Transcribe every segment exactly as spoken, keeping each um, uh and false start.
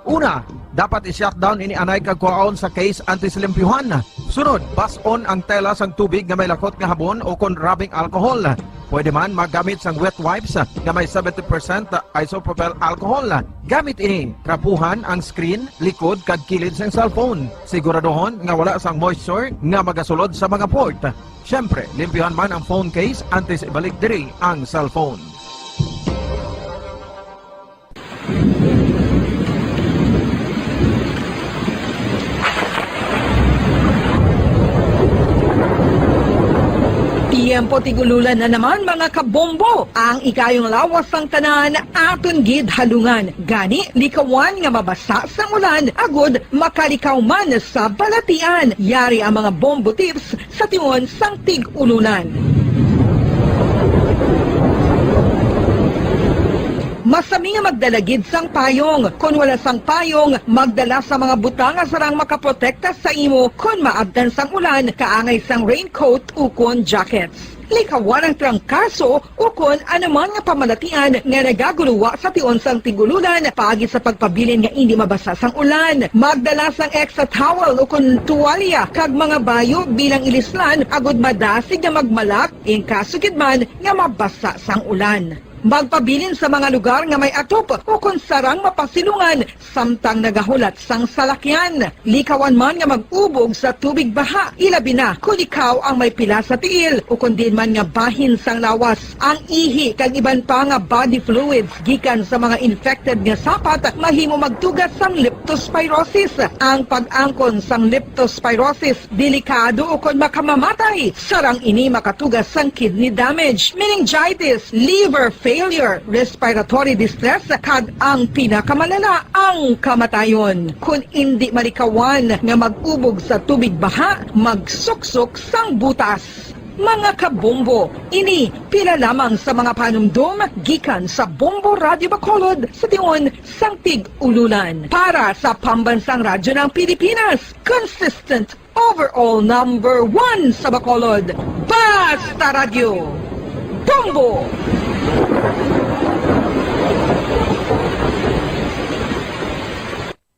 Una, dapat i-shutdown ini anay kag kuhaon sa case antes limpyuhan. Sunod, bas-on ang tela sang tubig nga may lakot nga habon o kon rubbing alcohol. Pwede man maggamit sang wet wipes nga may seventy percent isopropyl alcohol. Gamit ini, trapuhan ang screen, likod, kag kilid sang cellphone. Siguraduhon nga wala sang moisture nga magasulod sa mga port. Siyempre, limpyuhan man ang phone case antes ibalik diri ang cellphone. Tiyempo tig-ululan na naman, mga kabombo. Ang ikayong lawas sang tanan aton gid halungan. Gani, likawan nga mabasa sang ulan agud makalikaw man sa balatian. Yari ang mga bombo tips sa tion sang tig-ulunan. Masami nga magdala gid sang payong. Kon wala sang payong, magdala sa mga butang nga sarang makaprotekta sa imo kon maabtan sang ulan, kaangay sang raincoat ukon jackets. Likawan ang trangkaso ukon anuman nga pamalatian nga nagaguluwa sa tion sang tig-ululan paagi sa pagpabilin nga indi mabasa sang ulan. Magdala sang extra towel ukon tuwalya kag mga bayo bilang ilislan agud madasig nga magmalak in kaso gid man nga mabasa sang ulan. Magpabilin sa mga lugar nga may atop ukon sarang mapasilungan samtang nagahulat sang salakyan. Likawan man nga mag-ubog sa tubig baha, ilabi na kon ikaw ang may pila sa tiil ukon diin man nga bahin sang lawas. Ang ihi kag iban pa nga body fluids gikan sa mga infected nga sapat mahimo magtuga sang leptospirosis. Ang pag-angkon sang leptospirosis delikado ukon makamamatay. Sarang ini makatuga sang kidney damage, meningitis, liver failure, respiratory distress, kag ang pinakamalala, ang kamatayon. Kon indi malikawan nga mag-ubog sa tubig baha, magsuksok sang butas. Mga kabombo, ini pila lamang sa mga panumdom gikan sa Bombo Radyo Bacolod sa tion sang tig-ululan. Para sa Pambansang Radyo ng Pilipinas, consistent overall number one sa Bacolod, Basta Radyo, Bombo!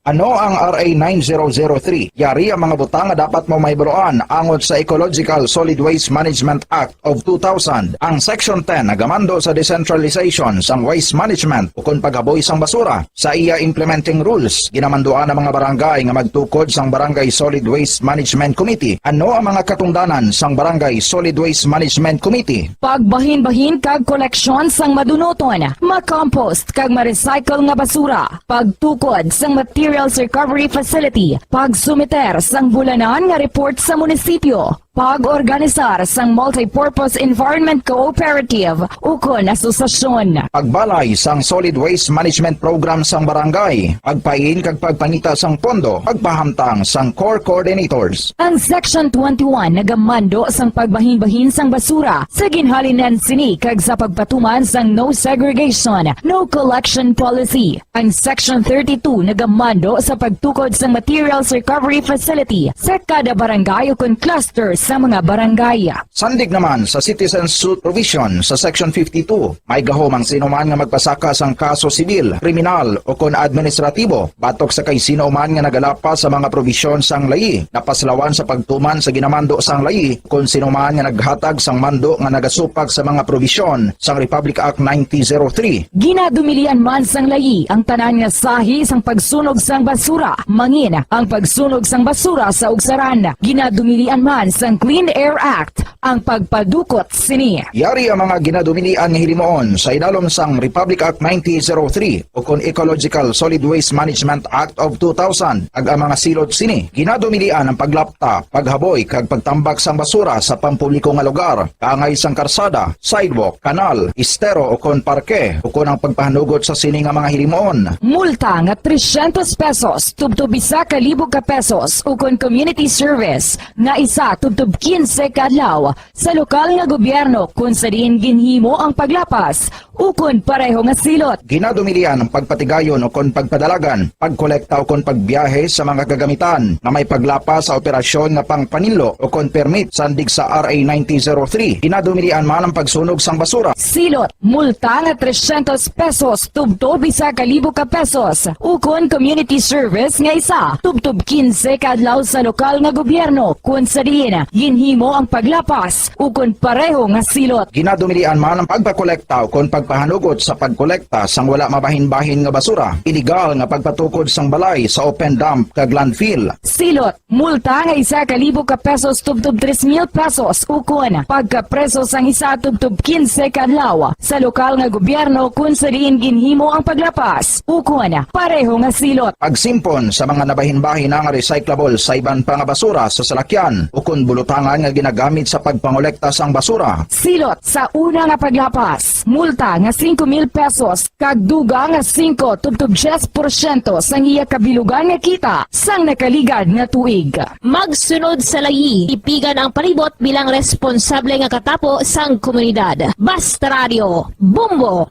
Ano ang R A nine zero zero three? Yari ang mga butang nga dapat mo mahibaluan angot sa Ecological Solid Waste Management Act of two thousand. Ang Section ten nagamando sa decentralization sang waste management ukon paghaboy sang basura. Sa iya implementing rules, ginamanduan ang mga barangay nga magtukod sang Barangay Solid Waste Management Committee. Ano ang mga katungdanan sang Barangay Solid Waste Management Committee? Pagbahinbahin kag koleksyon sang madunuton, makompost kag ma-recycle nga basura, pagtukod sang materials recovery facility, pagsumiter sang bulanan nga report sa munisipyo, pag-organisar sang multipurpose environment cooperative ukon asosasyon. Pagbalay sang solid waste management program sang barangay, pagpain kag pagpangita sang pondo, pagpahamtang sang core coordinators. Ang Section twenty-one nagamando sang pagbahinbahin sang basura sa ginhalinan sini kag sa pagpatuman sang no segregation, no collection policy. Ang Section thirty-two nagamando sa pagtukod sang materials recovery facility sa kada barangay ukon cluster sa mga barangay. Sandig naman sa citizen suit provision sa Section fifty-two, may gahom ang sino man nga magpasaka sang kaso sibil, kriminal, ukon administratibo batok sa kay sino man nga nagalapas sa mga probisyon sang layi, napaslawan sa pagtuman sa ginamando sang layi, kon sino man nga naghatag sang mando nga nagasupak sa mga probisyon sang Republic Act nineteen zero three. Ginadumilian man sang layi ang tanan nga sahi sang pagsunog sang basura, mangin ang pagsunog sang basura sa ugsaran. Ginadumilian man sang Clean Air Act ang pagpadukot sini. Yari ang mga ginadumilian nga hilimuon sa idalom sang Republic Act nineteen zero three ukon Ecological Solid Waste Management Act of two thousand, kag ang mga silot sini. Ginadumilian ang paglapta, paghaboy, kag pagtambak sang basura sa pampubliko nga lugar, kaangay sang karsada, sidewalk, kanal, estero, ukon parke, ukon ang pagpahanugot sa sini nga mga hilimuon. Multa nga trescientos pesos tubtob isa ka libo ka pesos, ukon community service nga isa tubtob quince ka adlaw sa lokal nga gobyerno kon sa diin ginhimo ang paglapas ukon pareho nga silot. Ginadumilian ang pagpatigayon ukon pagpadalagan, pagkolekta ukon pagbiyahe sa mga kagamitan nga may paglapas sa operasyon nga pangpaninlo ukon permit sandig sa R A nineteen zero three. Ginadumilian man ang pagsunog sang basura. Silot, multa nga trescientos pesos tubtob isa ka libo ka pesos, ukon community service nga isa tubtob quince ka adlaw sa lokal nga gobyerno, kun sa diin ginhimo ang paglapas ukon pareho nga silot. Ginadumilian man ang pagpakolekta ukon pagpahanugot sa pagkolekta sang wala mabahin-bahin nga basura, iligal nga pagpatukod sang balay sa open dump kag landfill. Silot, multa nga isa ka libo ka pesos tubtob tres mil pesos, ukon pagkapreso sang isa tubtob quince ka adlaw sa lokal nga gobyerno kun sa diin ginhimo ang paglapas, ukon pareho nga silot. Pagsimpon sa mga nabahin-bahin nga recyclable sa iban pa nga basura sa salakyan ukon bulutangan nga ginagamit sa pagpangolekta sang basura. Silot, sa una nga paglapas, multa nga singko mil pesos kag dugang nga singko tubtob diyes porsyento sang iya kabilugan nga kita sang nakaligad nga tuig. Magsunod sa layi, tipigan ang palibot bilang responsable nga katapo sang komunidad. Basta Radio, Bombo!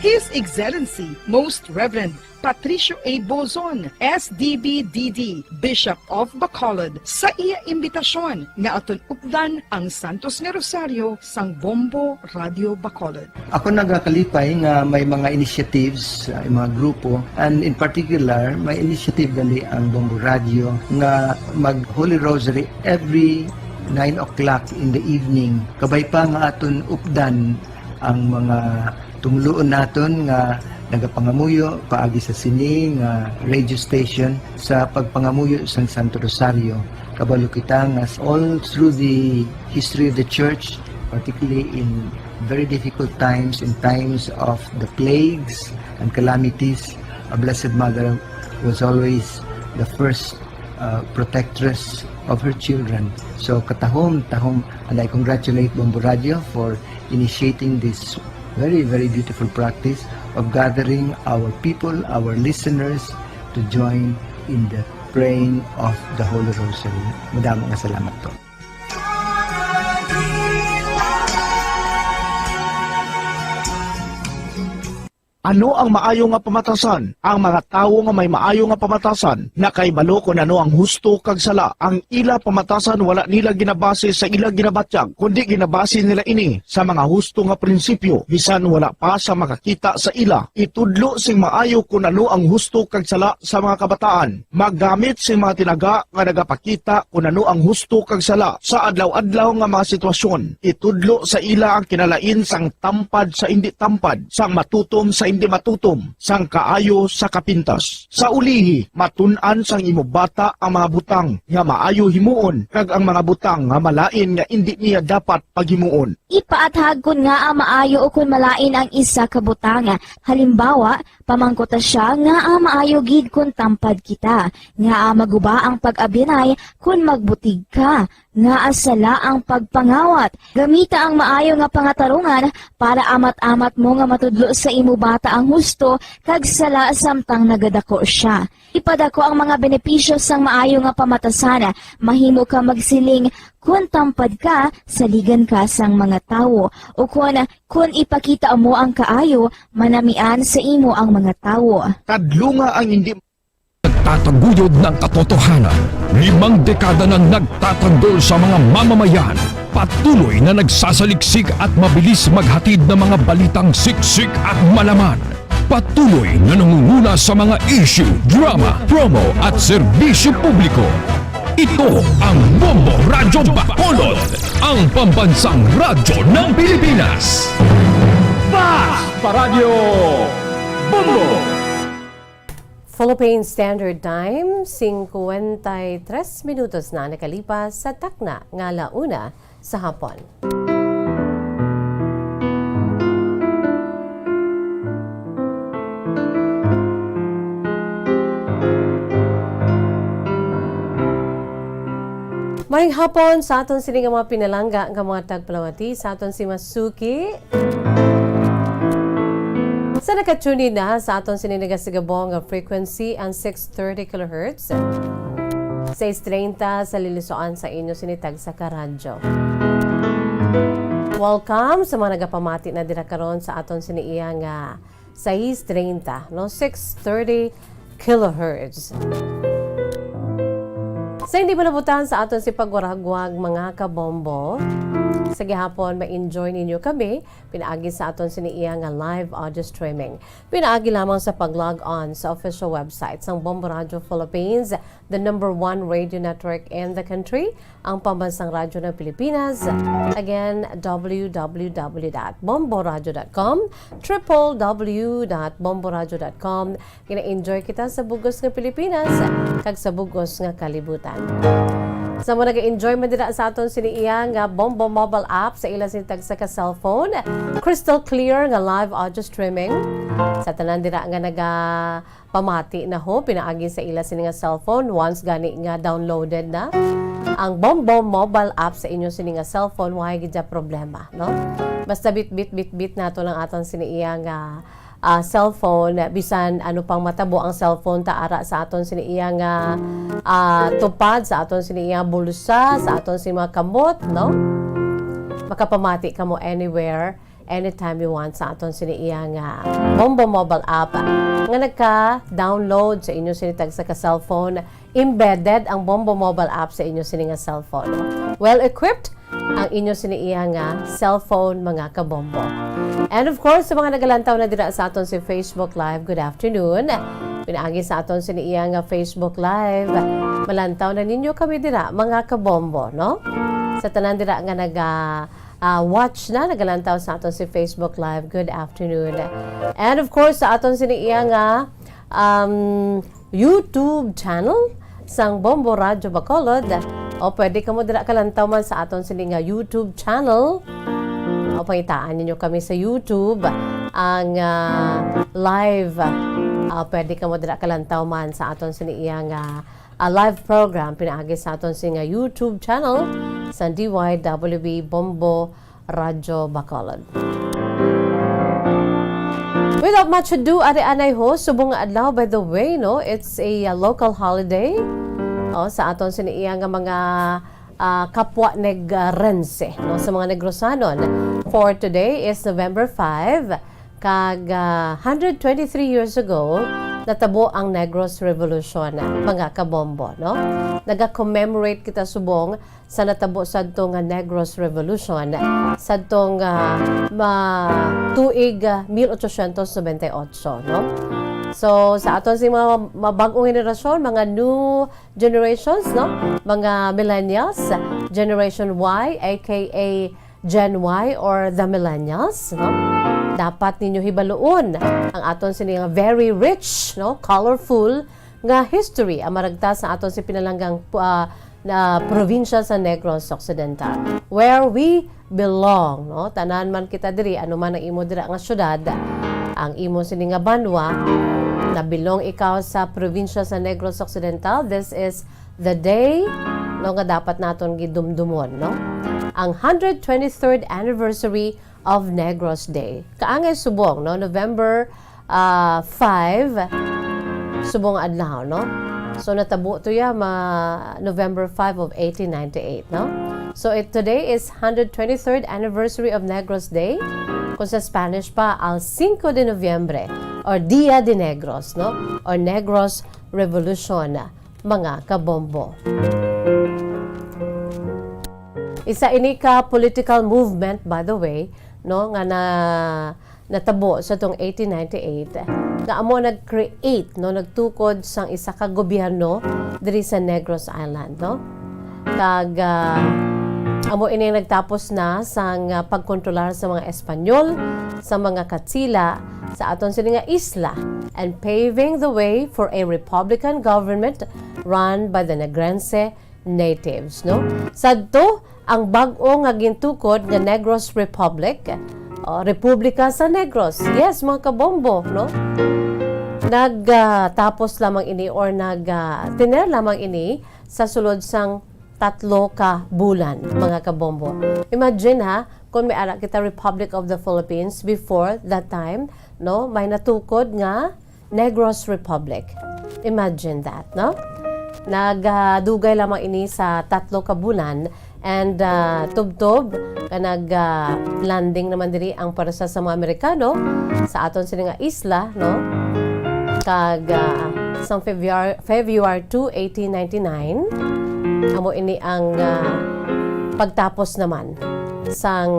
His Excellency Most Reverend Patricio A. Bozon, S D B D D, Bishop of Bacolod, sa iya imbitasyon nga aton updan ang Santos nga Rosaryo sang Bombo Radio Bacolod. Ako nagakalipay nga may mga initiatives, uh, mga grupo, and in particular, may initiative gali ang Bombo Radio nga mag Holy Rosary every nine o'clock in the evening. Kabay pa nga aton updan ang mga tumluon naton nga nagapangamuyo paagi sa sini nga radio station sa pagpangamuyo sang Santo Rosario. Kabalo kita nga all through the history of the church, particularly in very difficult times, in times of the plagues and calamities, our Blessed Mother was always the first uh, protectress of her children. So katahom, tahom, and I congratulate Bombo Radio for initiating this very, very beautiful practice of gathering our people, our listeners, to join in the praying of the Holy Rosary. Madamo nga salamat po. Ano ang maayo nga pamatasan? Ang mga tawo nga may maayo nga pamatasan nakahibalo kon ano ang husto kag sala. Ang ila pamatasan wala nila ginabase sa ila ginabatyag, kundi ginabase nila ini sa mga husto nga prinsipyo, bisan wala pa sa makakita sa ila. Itudlo sing maayo kon ano ang husto kag sala sa mga kabataan. Maggamit sing mga tinaga nga nagapakita kon ano ang husto kag sala sa adlaw-adlaw nga mga sitwasyon. Itudlo sa ila ang kinalain sang tampad sa indi tampad, sang matutom sa indi matutom, sang kaayo sa kapintas. Sa ulihi, matun-an sang imo bata ang mga butang nga maayo himuon kag ang mga butang nga malain nga indi niya dapat paghimuon. Ipaathag kon ngaa maayo o kon malain ang isa ka butang. Halimbawa, pamangkuta sia ngaa maayo gid kon tampad kita, ngaa maguba ang pag-abyanay kon magbutig ka, ngaa sala ang pagpangawat. Gamita ang maayo nga pangatarungan para amat-amat mo nga matudlo sa imo bata ang husto kag sala samtang nagadako sia. Ipadako ang mga benepisyo sang maayo nga pamatasan. Mahimo ka magsiling, "Kon tampad ka, saligan ka sang mga tawo," ukon, "Kon ipakita mo ang kaayo, manamian sa imo ang mga tawo." Kadlunga ang hindi nagtataguyod ng katotohanan. Limang dekada nang nagtatanggol sa mga mamamayan. Patuloy na nagsasaliksik at mabilis maghatid ng mga balitang siksik at malaman. Patuloy na nangunguna sa mga issue, drama, promo at serbisyo publiko. Ito ang Bombo Radyo Bacolod, ang pambansang radyo ng Pilipinas. Fast Paradyo Bombo! Philippine Standard Time, singkwenta y tres minutos na nakalipas sa takna nga ala una sa hapon. Maayong hapon sa aton sini nga mga pinalangga nga mga tagpalamati, sa aton si Masuki. Sa naka-tune in na sa aton sini nagasigabong nga frequency ang six thirty kilohertz. Sais treinta sa lilisuan sa inyo sini tagsa ka radyo. Welcome sa mga nagapamati na dira karon sa aton sini iya nga sais treinta, no? Six thirty kilohertz. Sa hindi pa nabutan sa aton si pagwaragwag, mga kabombo, sa gihapon, ma-enjoy ninyo kami pinaagi sa aton sini iya nga live audio streaming. Pinaagi lamang sa pag-log on sa official website sang Bombo Radio Philippines, the number one radio network in the country, ang pambansang radyo ng Pilipinas. Again, w w w dot bomboradio dot com, triple w dot bomboradio dot com. Gina-enjoy kita sa bugos nga Pilipinas kag sa bugos nga kalibutan. Sa mga nag-enjoy man dira sa aton sini iya nga Bombo mobile app sa ila sini tagsa ka cellphone, crystal clear nga live audio streaming. Sa tanan dira nga nagapamati na ho pinaagi sa ila sini nga cellphone, once gani nga downloaded na ang Bombo mobile app sa inyo sini nga cellphone, wala gid dya problema, no? Basta bit bit bit bit nato lang aton sini iya nga ah, cellphone, bisan ano pang matabo ang cellphone ta ara sa aton sini iya nga, ah, tupad, sa aton sini iya bulsa, sa aton sini mga kamot, no? Makapamati kamo anywhere, anytime you want sa aton sini iya nga Bombo mobile app nga nagka-download sa inyo sini tagsa ka cellphone. Embedded ang Bombo mobile app sa inyo sini nga cellphone. Well equipped ang inyo sini iya nga cellphone, mga kabombo. And of course, sa mga nagalantaw na dira sa aton si Facebook Live, good afternoon. Pinaagi sa aton sini iya nga Facebook Live, malantaw na ninyo kami dira, mga kabombo, no? Sa tanan dira nga naga, ah, watch na, nagalantaw sa aton si Facebook Live, good afternoon. And of course, sa aton sini iya nga, um, YouTube channel sang Bombo Radyo Bacolod. O pwede kamo dira kalantaw man sa aton sini nga YouTube channel. O pangitaan ninyo kami sa YouTube ang, ah, live. Ah, pwede kamo dira kalantaw man sa aton sini iya nga, ah, live program pinaagi sa aton sini nga YouTube channel sa D Y W B Bombo Radyo Bacolod. Without much ado, ari anay ho, subong nga adlaw, by the way, no? It's a, uh, local holiday. O, sa aton sini iya nga mga, ah, kapwa Negrense, no? Sa mga Negrosanon. For today is November five, kag, ah, hundred twenty-three years ago, natabo ang Negros Revolution, mga kabombo, no? Naga-commemorate kita subong sa natabo sadto nga Negros Revolution sadto nga ma-, tuig, ah, mil ochocientos noventa y ocho, no? So, sa aton sing mga mabag-ong henerasyon, mga new generations, no? Mga millennials, Generation Y, A K A Gen Y or the millennials, no? Dapat ninyo hibaluon ang aton sini nga very rich, no? Colorful nga history ang maragta sa aton si pinalanggang, ah, na probinsya sa Negros Occidental, where we belong, no? Tanan man kita diri, ano man ang imo dira nga syudad, ang imo sini nga banwa, nabilong ikaw sa probinsya sa Negros Occidental, this is the day, no, nga dapat naton gidumdumon, no? Ang hundred twenty-third anniversary of Negros Day. Kaangay subong, no? November, ah, five, subong adlaw, no? So, natabo to ya ma November five of eighteen ninety-eight, no? So, it, today is hundred twenty-third anniversary of Negros Day, kung sa Spanish pa, al cinco de noviembre, or Dia de Negros, no? Or Negros Revolution, mga kabombo. Isa ini ka political movement, by the way, no, nga na, natabo sa tong eighteen ninety-eight, nga amo nag-create, no, nagtukod sang isa ka gobyerno diri sa Negros Island, no? Kag, ah, amo ini ang nagtapos na sang, ah, pagkontrolar sa mga Espanyol, sa mga Katsila, sa aton sini nga isla, and paving the way for a republican government run by the Negrense natives, no? Sadto, ang bag-o nga gintukod nga Negros Republic, o Republika sa Negros. Yes, mga kabombo, no? Nag, ah, tapos lamang ini or nag, ah, tener lamang ini sa sulod sang tatlo ka bulan, mga kabombo. Imagine, ha, kung may ara kita Republic of the Philippines before that time, no? May natukod nga Negros Republic. Imagine that, no? Nagdugay lamang ini sa tatlo ka bulan, and, ah, tubtob nga nag, ah, landing naman diri ang pwersa sa mga Amerikano sa aton sini nga isla, no? Kag, ah, sang Februar-, February two, eighteen ninety-nine, amo ini ang, ah, pagtapos naman sang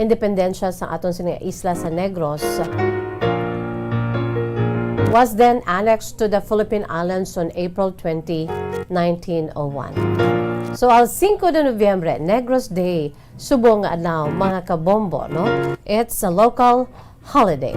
independensya sa aton sini nga isla sa Negros was then annexed to the Philippine Islands on April twenty, nineteen oh one. So, al cinco de Noviembre, Negros Day, subong nga adlaw, mga kabombo, no? It's a local holiday.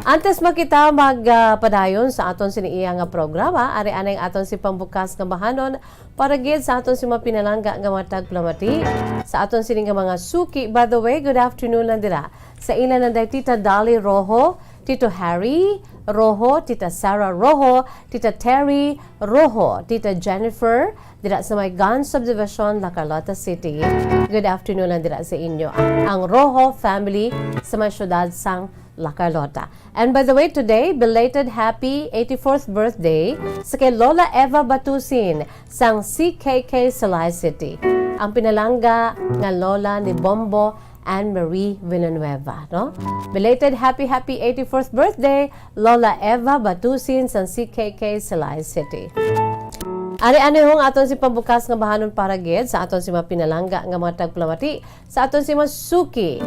Antes man kita mag, ah, padayon sa aton sini iya nga programa, ari anay ang aton si pambukas nga bahanon para gid sa aton si mga pinalangga nga mga tagpalamati, sa aton sini nga mga suki. By the way, good afternoon lang dira. Sa ila nanday Tita Dolly Rojo, Tito Harry Rojo, Tita Sarah Rojo, Tita Terry Rojo, Tita Jennifer, dira sa may Gan Subdivision, La Carlota City. Good afternoon lang dira sa inyo. Ang Rojo family sa may siyudad sang La Carlota. And by the way, today, belated happy eighty-fourth birthday sa kay Lola Eva Batusin sang C K K Salai City. Ang pinalangga nga lola ni Bombo Anne Marie Villanueva, no? Belated happy, happy eighty-fourth birthday, Lola Eva Batusin sang C K K Salai City. Ari anay hong aton si pambukas nga bahanon para gid sa aton si mga pinalangga nga mga tagpalamati, sa aton si mga suki.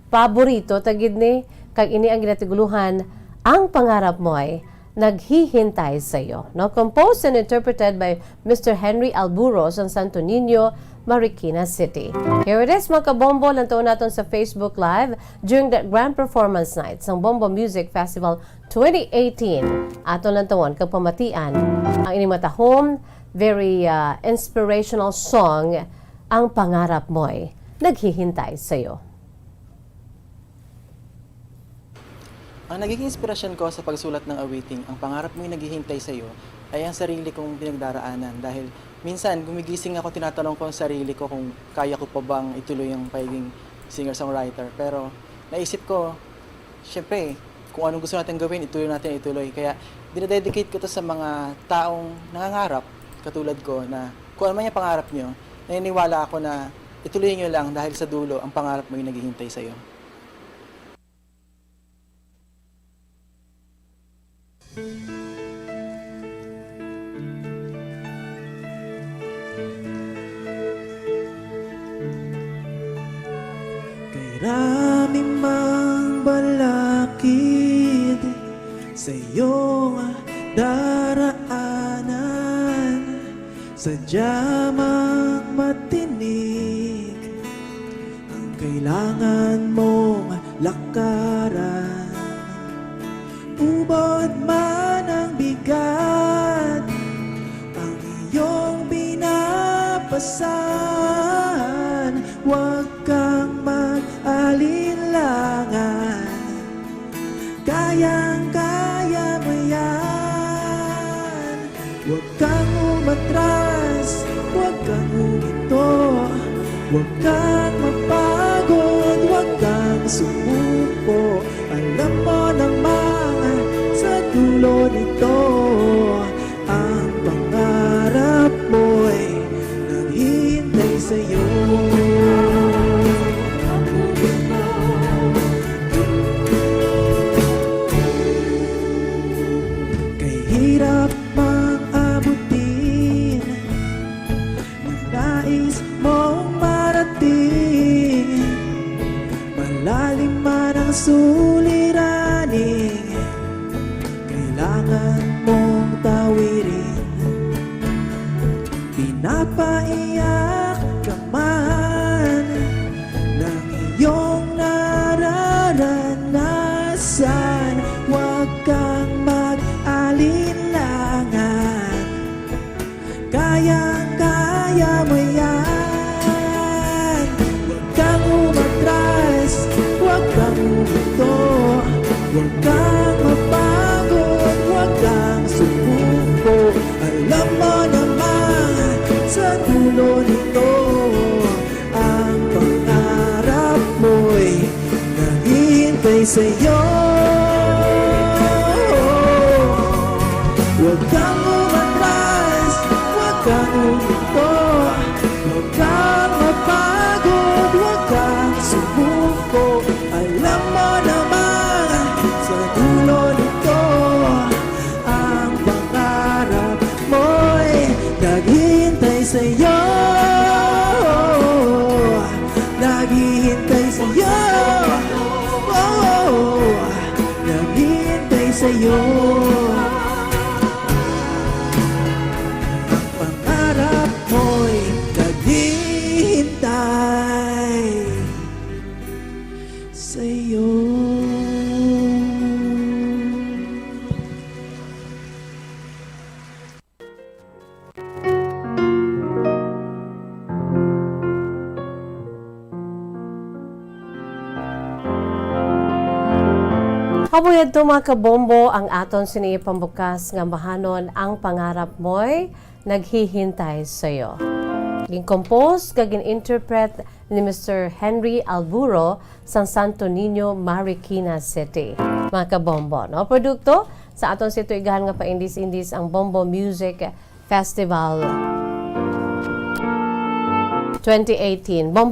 Paborito ta gid ni, kag ini ang ginatiguluhan, Ang Pangarap Mo'y Naghihintay Sa'yo, no? Composed and interpreted by Mister Henry Alburo sang Santo Niño, Marikina City. Here it is, mga kabombo, lantawon naton sa Facebook Live during the Grand Performance Night sang Bombo Music Festival twenty eighteen. Aton lantawon kag pamatian ang ini matahom, very, ah, inspirational song, Ang Pangarap Mo'y Naghihintay Sa'yo. Ang naging inspirasyon ko sa pagsulat ng awiting Ang Pangarap Mo'y Naghihintay Sa'yo ay ang sarili kong pinagdaraanan, dahil minsan gumigising ako, tinatanong ko ang sarili ko kung kaya ko pa bang ituloy ang pagiging singer-songwriter. Pero naisip ko, syempre, kung anong gusto natin gawin, ituloy natin, ituloy. Kaya dinededicate ko to sa mga taong nangangarap, katulad ko, na kung ano man yung pangarap nyo, naniniwala ako na ituloy nyo lang, dahil sa dulo, ang pangarap mo'y naghihintay sa'yo. Kay rami mang balakid sa iyong daraanan, sadya mang matinik ang kailangan mong lakaran. Ubod man ang bigat, ang iyong binabasan, huwag kang mag-alinlangan. Kayang-kaya mo yan. Huwag kang umatras, huwag kang huminto, huwag kang mapagod, huwag kang sumuko. Alam mo namang sa dulo nito, ang pangarap mo'y naghihintay sa'yo. Kay hirap mang abutin ang nais mong marating. Malalim man ang suliraning kailangan mong tawirin. Pinapaiyak ka man ng iyong nararanasan, huwag kang mag-alinlangan. Kayang-kaya mo yan. Huwag kang umatras, huwag kang huminto, huwag kang mapagod, huwag kang sumuko. Alam mo naman sa dulo nito, ang pangarap mo'y naghihintay sa'yo. Huwag kang umatras, huwag kang huminto, huwag kang mapagod, huwag kang sumuko. Alam mo naman, sa dulo nito, ang pangarap mo'y naghihintay sa'yo. Naghihintay sa'yo. Oh, naghihintay sa'yo. Ang pangarap mo'y naghihintay sa'yo. Amo yadto, mga kabombo, ang aton sini pambukas nga bahanon, Ang Pangarap Mo'y Naghihintay Sa'yo. Gin-compose kag gin-interpret ni Mister Henry Alburo sang Santo Niño, Marikina City. Mga kabombo, no? Produkto sa aton si tuigahan nga paindis-indis ang Bombo Music Festival twenty eighteen. Bombo